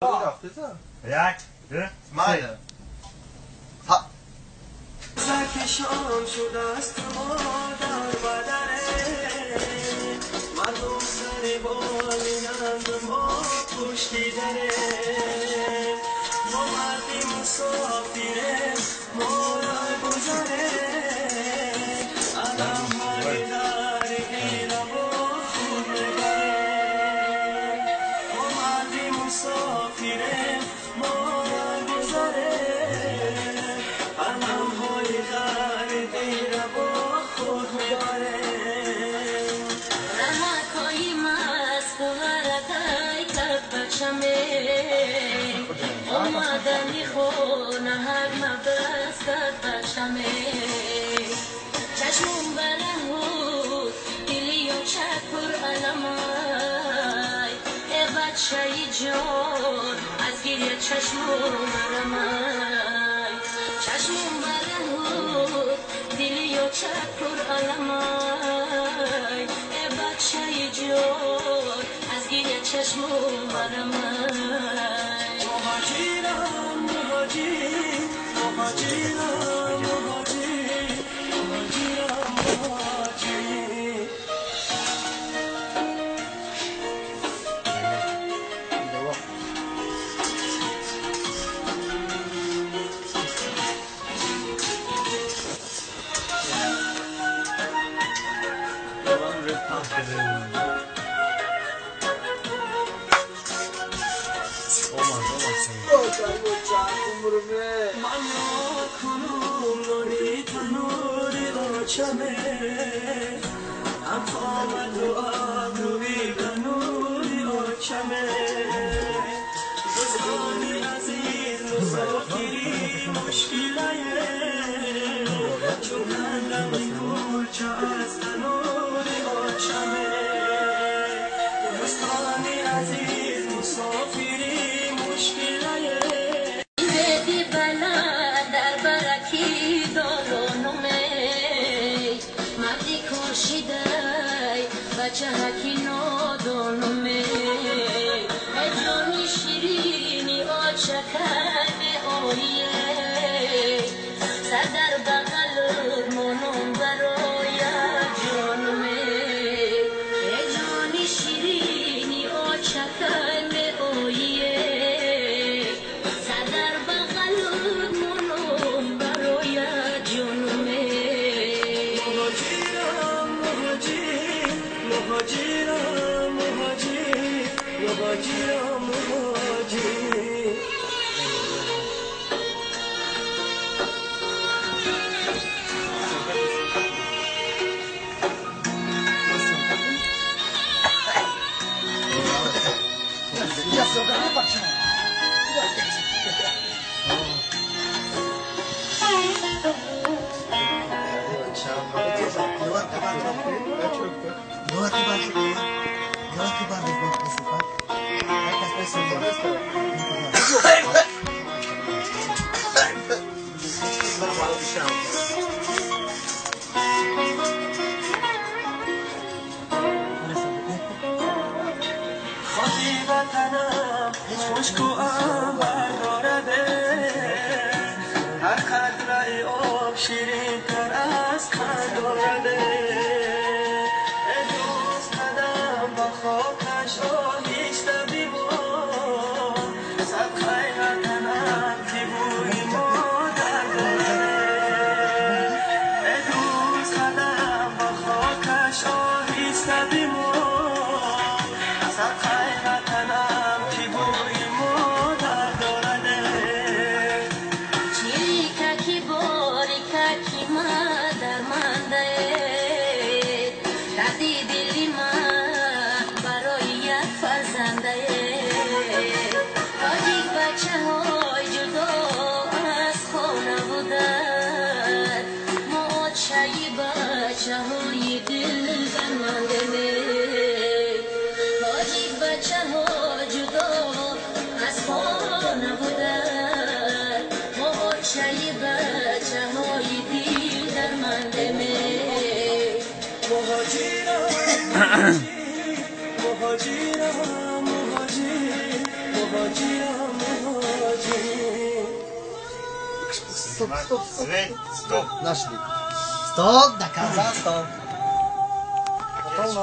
یک، دو، سه. سرکشان شده است ما در بدره، مردم سر بالینند ما پشتی دره، ما مردی مسافره ما را گذره، علم های در ایره با خود میبره، ما مردی مسافره ما را گذره، علم های در ایره با خود میبره. رهکای مست ورقای بچمه، اومدنی خونه هر مبست بچمه، چشمون برهود دلی و چکر علمای، ای بچه جان از گریه چشمون برمای، چشمون برهود دلی و چکر علمای، ای بچه جان از گریه چشمون برمای. مهاجرم مهاجر، مهاجرم مهاجر، مهاجرم مهاجر. من کنم نانی تنوری آچمه، هم قامت و آبروی بنوری آچمه، دوستانی عزیز مسافری مشکله، چون کندم کلچه از تنوری آچمه، دوستانی عزیز مسافری مشکله. بدی بلا در برکی دارونمه، مردی کشیده بچه هکی نادونمه، ای جانی شیرینی آچکم آیه، سر در بغل منم برای جانمه، ای جانی شیرینی آچکم آیه، سر در بغل منم برای جانمه. مهاجرم مهاجر، مهاجرم مهاجر، مهاجرم مهاجر. خاکی وطنم خشک و انبر دارده، هر قطره آب شیرین تر از قند دارده، ای دوست قدم با خاکش آهسته بیمان، صدقه وطنم که بوی مادر دارده، ای دوست قدم با خاکش آهسته بیمان، صدقه وطنم که بوی مادر دارده. چیریککی باریککی ما درمانده، دردی دلی ما برای یک فرزنده، تاجیک بچه های جدا از خانه بودن، ما آچه بچه های دل برمانده، تاجیک بچه ها جدا از خانه بودن، ما آچه بچه های دل درمانده. مهاجرم مهاجرم مهاجر، مهاجرم Стоп, стоп, стоп. Свет, стоп. Нашли. Стоп, до конца, стоп. Потом.